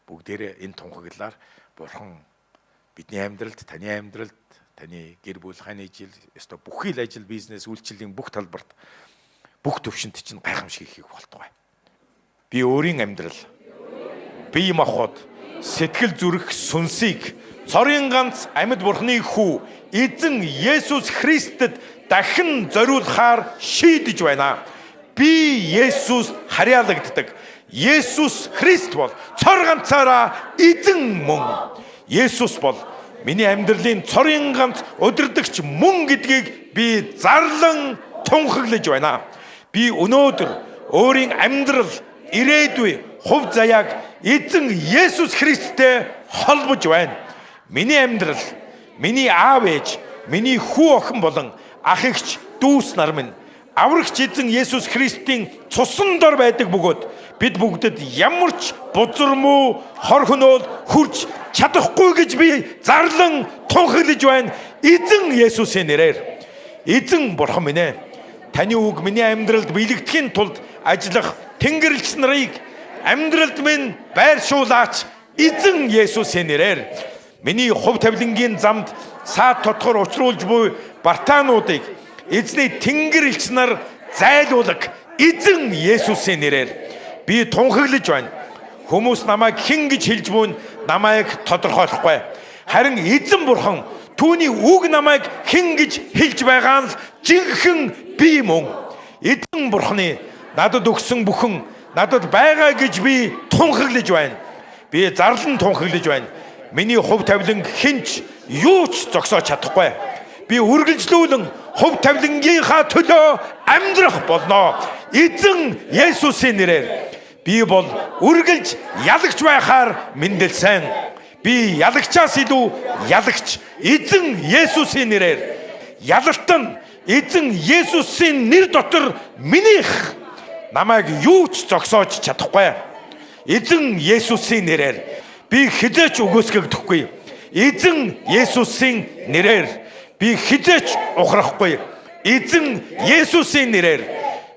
Бүгдээрээ энэ тунхаглалаар Бурхан бидний амьдралд, таны амьдралд, таны гэр бүл, хань ижил, ёстой бүхий л ажил, бизнес, үйлчлэлийн бүх талбарт, бүх төвшөнд чинь гайхамшиг хийх болтугай. Би өөрийн амьдрал, бие махбод, сэтгэл зүрх сүнсийг цорын ганц амьд Бурхны хүү Эзэн Есүс Христэд дахин зориулахаар шийдэж байна. Би Есүс харьяалагддаг. Есүс Христ бол цор ганцаараа эзэн мөн. Есүс бол миний амьдралын цорын ганц удирдагч мөн гэдгийг би зарлан тунхаглаж байна. Би өнөөдөр өөрийн амьдрал, ирээдүй, хувь заяаг эзэн Есүс Христтэй холбож байна. Миний амьдрал, миний аав ээж, миний хүү охин болон ах эгч дүүс нар минь аврагч эзэн Есүс Христийн цусан дор байдаг бөгөөд бид бүгдэд ямар ч бузар муу хор хөнөөл хүрч чадахгүй гэж би зарлан тунхаглаж байна. Эзэн Есүсийн нэрээр. Эзэн Бурхан минь ээ, таны үг миний амьдралд биелэгдэхийн тулд ажиллах Тэнгэрлэгч нарыг амьдралд минь байршуулаач. Эзэн Есүсийн нэрээр. Миний хувь тавилангийн замд саад тотгор учруулж буй бартаануудыг эзний Тэнгэр элч нар зайлуулаг. Эзэн Есүсийн нэрээр. Би тунхаглаж байна. Хүмүүс намайг хэн гэж хэлж буй нь намайг тодорхойлохгүй. Харин эзэн Бурхан түүний үг намайг хэн гэж хэлж байгаа нь л жинхэнэ би мөн. Эзэн Бурханы надад өгсөн бүхэн надад байгаа гэж би тунхаглаж байна. Би зарлан тунхаглаж байна. Миний хувь тавилан хинч юу ч зогсоож чадахгүй. Би үргэлжлүүлэн хувь тавилангийнхаа төлөө амьдрах болно. Эзэн Есүсийн нэрээр. Би бол үргэлж ялагч байхаар мэндэлсэн. Би ялагчаас илүү ялагч. Эзэн Есүсийн нэрээр. Ялалт нь эзэн Есүсийн нэр дотор минийх. Намайг юу ч зогсоож чадахгүй. Эзэн Есүсийн нэрээр. Би хизээч үгүйсгэгдэхгүй. Эзэн Есүсийн нэрээр. Би хизээч ухрахгүй. Эзэн Есүсийн нэрээр.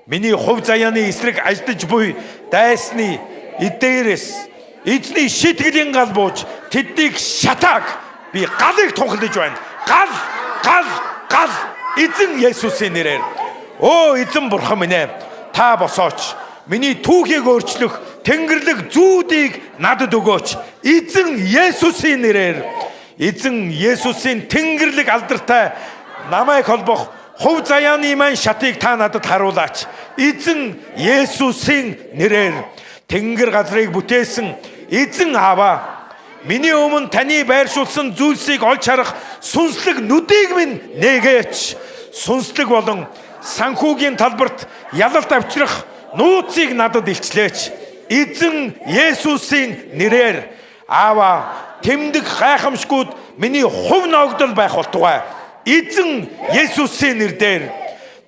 Миний хувь заяаны эсрэг ажиллаж буй дайсны эдээрээс эзний шийтгэлийн гал бууж тэднийг шатааг. Би галыг тунхаглаж байна. Гал, гал, гал. Эзэн Есүсийн нэрээр. Өө эзэн Бурхан минь ээ, та босооч. Миний түүхийг өөрчлөх Тэнгэрлэг зүүдийг надад өгөөч. Эзэн Есүсийн нэрээр. Эзэн Есүсийн Тэнгэрлэг алдартай намайг холбох хувь заяаны маань шатыг та надад харуулаач. Эзэн Есүсийн нэрээр. Тэнгэр газрыг бүтээсэн эзэн Аава, миний өмнө таны байршуулсан зүйлсийг олж харах сүнслэг нүдийг минь нээгээч. Сүнслэг болон санхүүгийн талбарт ялалт авчрах нууцыг надад илчлээч. Эзэн Есүсийн нэрээр. Аава, тэмдэг гайхамшгууд миний хувь ногдол байх болтугай. Эзэн Есүсийн нэрээр.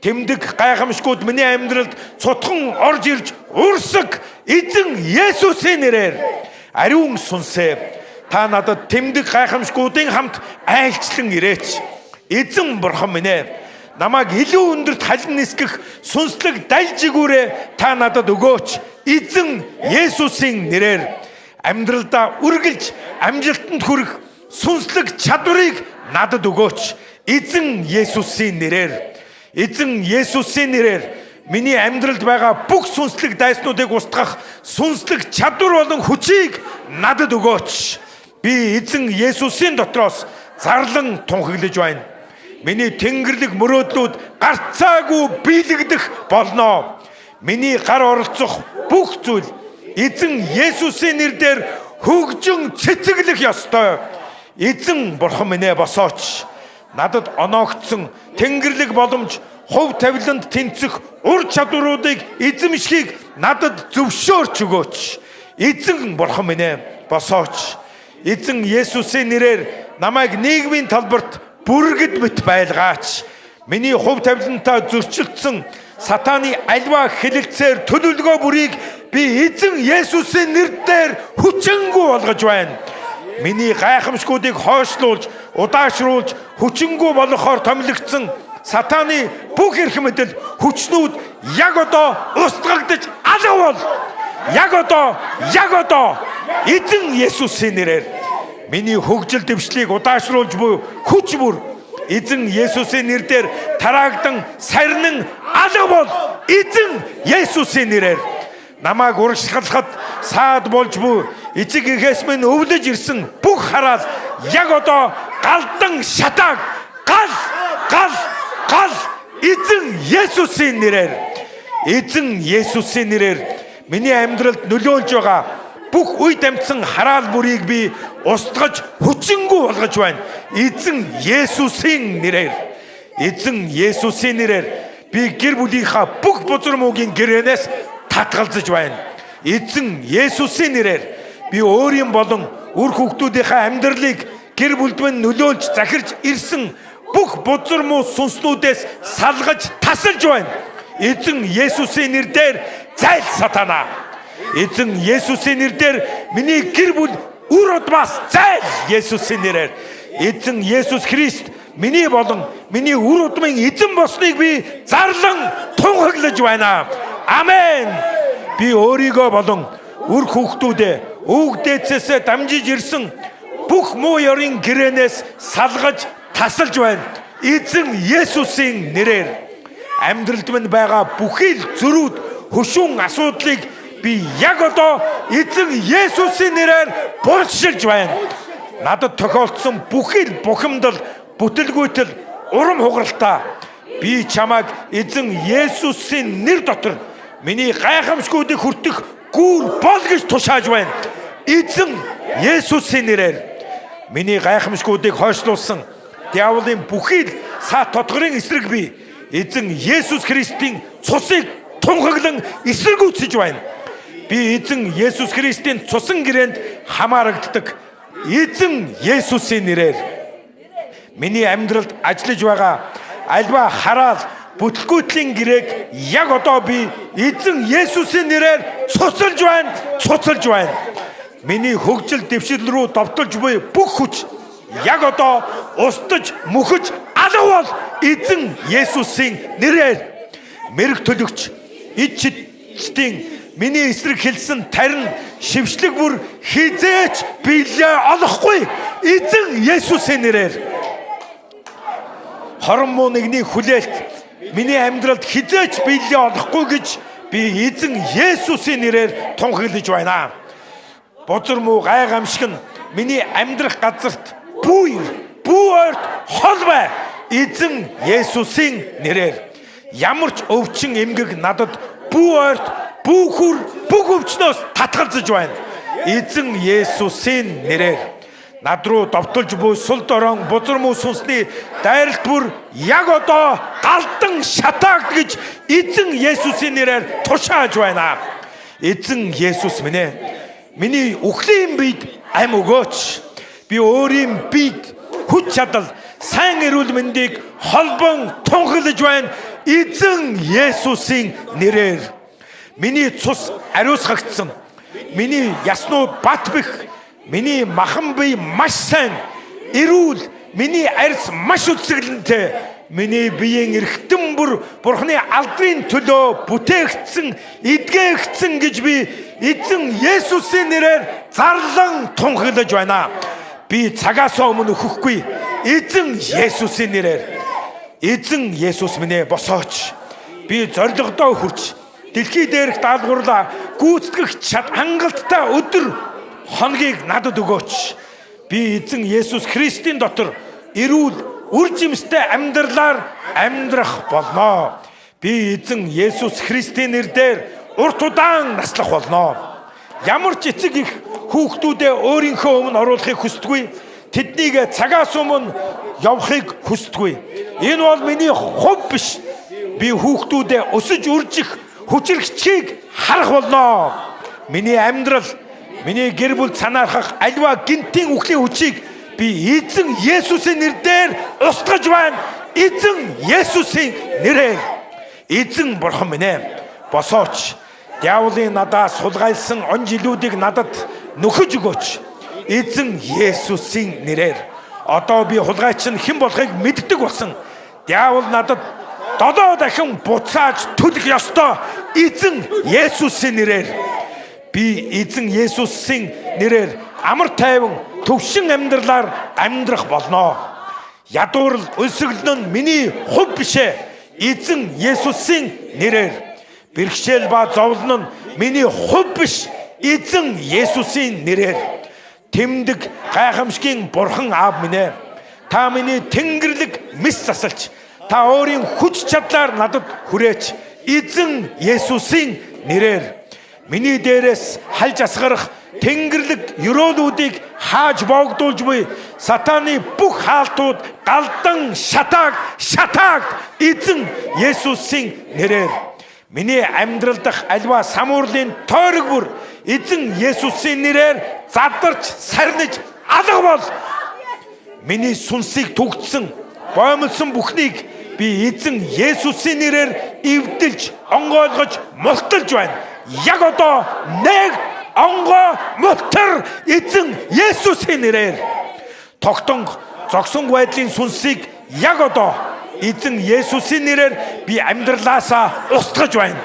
Тэмдэг гайхамшгууд миний амьдралд цутхан орж ирж урсаг. Эзэн Есүсийн нэрээр. Ариун сүнсээ, та надад тэмдэг гайхамшгуудын хамт айлчлан ирээч. Эзэн Бурхан минь ээ, намайг илүү өндөрт халин нисгэх сүнслэг далжигүүрээ та надад өгөөч. Эзэн Есүсийн нэрээр. Амьдралдаа үргэлж амжилтанд хүрэх сүнслэг чадварыг надад өгөөч. Эзэн Есүсийн нэрээр. Эзэн Есүсийн нэрээр миний амьдралд байгаа бүх сүнслэг дайснуудыг устгах сүнслэг чадвар болон хүчийг надад өгөөч. Би эзэн Есүсийн дотроос зарлан тунхаглаж байна. Миний тэнгэрлэг мөрөөдлүүд гарцаагүй биелэгдэх болно. Миний гар оролцох бүх зүйл эзэн Есүсийн нэрээр хөгжин цэцэглэх ёстой. Эзэн Бурхан минь ээ, босооч. Надад оноогдсон тэнгэрлэг боломж, хувь тавиланд тэнцэх ур чадваруудыг эзэмшихийг надад зөвшөөрч өгөөч. Эзэн Бурхан минь ээ, босооч. Эзэн Есүсийн нэрээр намайг нийгмийн талбарт бүргэд мэт байлгаач. Миний хувь тавилантай зөрчилдсөн сатааны альва хэлэлцээр төлөвлөгөө бүрийг би эзэн Есүсийн нэрээр хүчингүй болгож байна. Миний гайхамшгуудыг хойшлуулж, удаашруулж, хүчингүй болгохоор томилогдсон сатааны бүх эрх мэдэл, хүчнүүд яг одоо устгагдаж алга бол. Яг одоо, яг одоо. Эзэн Есүсийн нэрээр. Миний хөгжил дэвшлийг удаашруулж буй хүч бүр Эзэн Есүсийн нэрээр тараагдан сарнин алга бол. Эзэн Есүсийн нэрээр. Намайг урагшлахад саад болж буй эцэг эхээс минь өвлөж ирсэн бүх хараал яг одоо галдан шатааг гал гал гал Эзэн Есүсийн нэрээр. Эзэн Есүсийн нэрээр миний амьдралд нөлөөлж байгаа бүх үе дамжсан хараал бүрийг би устгаж хүчингүй болгож байна. Эзэн Есүсийн нэрээр. Эзэн Есүсийн нэрээр би гэр бүлийнхаа бүх бузар муугийн гэрээнээс татгалзаж байна. Эзэн Есүсийн нэрээр би өөрийн болон үр хүүхдүүдийнхээ амьдралыг гэр бүлд минь нөлөөлж захирч ирсэн бүх бузар муу сүнснүүдээс салгаж тасалж байна. Эзэн Есүсийн нэрээр зайл сатана. Эзэн Есүсийн нэрээр миний гэр бүл үр удмаас зайл Есүсийн нэрээр. Эзэн Есүс Христ миний болон миний үр удмын эзэн болсныг би зарлан тунхаглаж байна. Амен. Би өөрийгөө болон үр хүүхдүүдээ өвөг дээдсээсээ дамжиж ирсэн бүх муу ёрын гэрээнээс салгаж тасалж байна. Эзэн Есүсийн нэрээр. Амьдралд минь байгаа бүхий л зөрүүд хөшүүн асуудлыг би яг одоо Эзэн Есүсийн нэрээр булшилж байна. Надад тохиолдсон бүхий л бухимдал, бүтэлгүйтэл, урам хугаралтаа би чамайг Эзэн Есүсийн нэр дотор миний гайхамшгуудыг хүртэх гүүр бол гэж тушааж байна. Эзэн Есүсийн нэрээр миний гайхамшгуудыг хойшлуулсан диаволын бүхий л саа тодгорын эсрэг би Эзэн Есүс Христийн цусыг тунхаглан эсэргүүцэж байна. Би Эзэн Есүс Христийн цусан гэрээнд хамаарагддаг. Эзэн Есүсийн нэрээр миний амьдралд ажиллаж байгаа альва хараал бүтлгүүтлийн гэрээг яг одоо би Эзэн Есүсийн нэрээр цуцалж байна, цуцалж байна. Миний хөгжил дэвшил рүү довтолж буй бүх хүч яг одоо устж мөхөж алга бол Эзэн Есүсийн нэрээр. Мэрэг төлөгч ид чидтийн миний эсрэг хэлсэн тарин шившлэг бүр хизээч биелээ олохгүй Эзэн Есүсийн нэрээр. Хорон муу нэгний хүлээлт миний амьдралд хизээч биелээ олохгүй гэж би Эзэн Есүсийн нэрээр тунхаглаж байна. Бузар муу гай гамшиг нь миний амьдрах газарт бүү ойрт хол бай. Эзэн Есүсийн нэрээр. Ямар ч өвчин эмгэг надад бүү ойрт бүү хүр бүх өвчнөөс татгалзаж байна. Эзэн Есүсийн нэрээр. Над руу довтолж буй сул дорон бузар муу сүнсний дайралт бүр яг одоо галдан шатаагд гэж Эзэн Есүсийн нэрээр тушааж байна. Эзэн Есүс минь ээ, миний үхлийн биед ам өгөөч. Би өөрийн биед хүч чадал, сайн эрүүл мэндийг холбон тунхаглаж байна. Эзэн Есүсийн нэрээр. Миний цус ариусгагдсан. Миний яснууд бат бэх. Миний махан бие маш сайн, эрүүл, миний арьс маш үсгэлэнтэй. Миний биеийн эрхтэн бүр Бурхны алдрын төлөө бүтээгдсэн, эдгээгдсэн гэж би Эзэн Есүсийн нэрээр зарлан тунхаглаж байна. Би цагаас өмнө өөхөхгүй. Эзэн Есүсийн нэрээр. Эзэн Есүс минь ээ, босооч. Би зоригдоо хүрч дэлхий дээрх даалгаварлаа гүйцэтгэх чад хангалттай өдөр хоногийг надад өгөөч. Би Эзэн Есүс Христийн дотор эрүүл үр жимстэй амьдралаар амьдрах болно. Би Эзэн Есүс Христийн нэрээр урт удаан наслах болно. Ямар ч эцэг их хүүхдүүдээ өөрийнхөө өмнө оруулахыг хүсдэггүй. Тэднийг цагаас өмнө явахыг хүсдэггүй. Энэ бол миний хувь биш. Би хүүхдүүдээ өсөж үржих хүчирхчийг харах болно. Миний амьдрал, миний гэр бүл санаархах альва гинтийн үхлийн хүчийг би Эзэн Есүсийн нэрээр устгаж байна. Эзэн Есүсийн нэрээр. Эзэн Бурхан минь ээ, босооч. Диаволын надаас хулгайлсан он жилүүдийг надад нөхөж өгөөч. Эзэн Есүсийн нэрээр. Одоо би хулгайч нь хэн болохыг мэддэг болсон. Диавол надад 7 дахин буцааж төлөх ёстой. Эзэн Есүсийн нэрээр. Би эзэн Есүсийн нэрээр амар тайван төвшин амьдралаар амьдрах болно. Ядуурл өлсгөл нь миний хувь биш ээ. Эзэн Есүсийн нэрээр. Бэрхшээл ба зовлон нь миний хувь биш. Эзэн Есүсийн нэрээр. Тэмдэг гайхамшигын бурхан аав минь ээ. Та миний тэнгэрлэг мэс засалч. Та өөрийн хүч чадлаар надад хүрээч. Эзэн Есүсийн нэрээр. Миний дээрээс хальж асгарах тэнгэрлэг ёроолуудыг хааж боогдуулж буй сатаны бүх хаалтууд галдан шатааг шатааг эзэн Есүсийн нэрээр. Миний амьдрал дах альва самуурлын тойрог бүр эзэн Есүсийн нэрээр задарч сарниж алга бол. Миний сүнсийг түгдсэн, боомлсон бүхнийг би эзэн Есүсийн нэрээр эвдэлж, онгойлгож, мулталж байна. Яг одоо нэг онгоо мултар эзэн Есүсийн нэрээр. Тогтон зогсон байдлын сүнсийг яг одоо эзэн Есүсийн нэрээр би амьдралаасаа устгаж байна.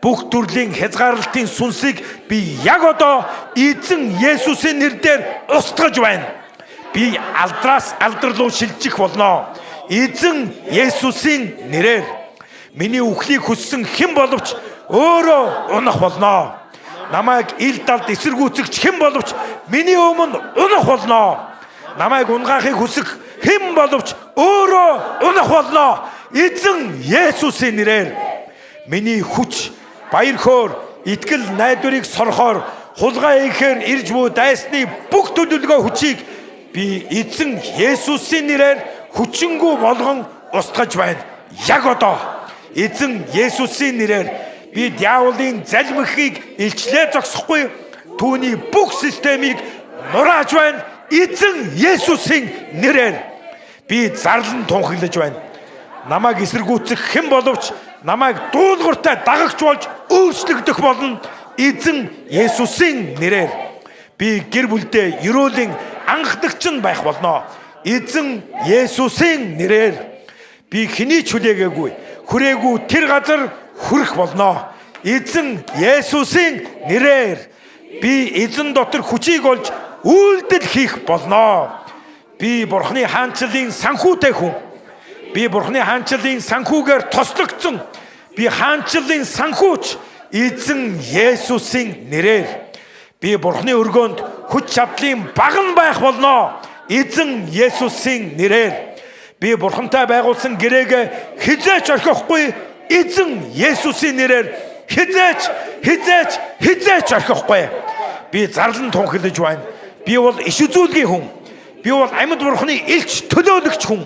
Бүх төрлийн хязгаарлалтын сүнсийг би яг одоо эзэн Есүсийн нэрээр устгаж байна. Би алдраас алдар руу шилжих болно. Эзэн Есүсийн нэрээр. Миний үхлийг хүссэн хэн боловч өөрөө унах болно. Намайг ил далд эсэргүүцэгч хэн боловч миний өмнө унах болно. Намайг унгаахыг хүсэх хэн боловч өөрөө унах болно. Эзэн Есүсийн нэрээр. Миний хүч, баяр хөөр, итгэл найдварыг сорхоор хулгай хийхээр ирж буй дайсны бүх төлөвлөгөө хүчийг би эзэн Есүсийн нэрээр хүчингү болгон устгаж байна. Яг одоо эзэн Есүсийн нэрээр би диаволын залмихыг илчлээ зогсохгүй, түүний бүх системийг нурааж байна. Эзэн Есүсийн нэрээр би зарлан тунхаглаж байна. Намайг эсэргүүцэх хэн боловч намайг дуулууртай дагагч болж өөрчлөгдөх болно. Эзэн Есүсийн нэрээр би гэр бүлдээ ерөөлийн анхдагч нь байх болно. Эзэн Есүсийн нэрээр би хэний ч хүлээгээгүй, хүрээгүй тэр газар хүрэх болно. Эзэн Есүсийн нэрээр би эзэн дотор хүчийг олж үйлдэл хийх болно. Би Бурхны хаанчлалын санхүүтэй хүн. Би Бурхны хаанчлалын санхүүгээр тослогдсон. Би хаанчлалын санхүүч эзэн Есүсийн нэрээр. Би Бурхны өргөөнд хүч чадлын баган байх болно. Эзэн Есүсийн нэрээр. Би Бурхантай байгуулсан гэрээгээ хизээч орхихгүй. Эзэн Есүсийн нэрээр хизээч хизээч хизээч орхихгүй. Би зарлан тунхаглаж байна. Би бол иш үзүүлгийн хүн. Би бол амьд Бурхны элч төлөөлөгч хүн.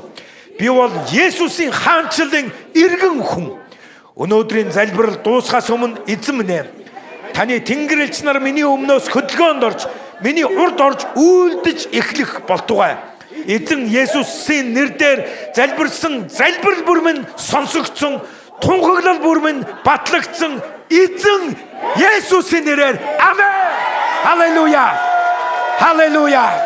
Би бол Есүсийн хаанчлалын иргэн хүн. Өнөөдрийн залбирал дуусахаас өмнө эзэн минь ээ, таны тэнгэр элч нар миний өмнөөс хөдөлгөөнд орж, миний урд орж үйлдэж эхлэх болтугай. Эзэн Есүсийн нэрээр залбирсан залбирал бүр минь сонсогдсон, тунхаглал бүр минь батлагдсан. Эзэн Есүсийн нэрээр. Амен. Халелуя. Халелуя.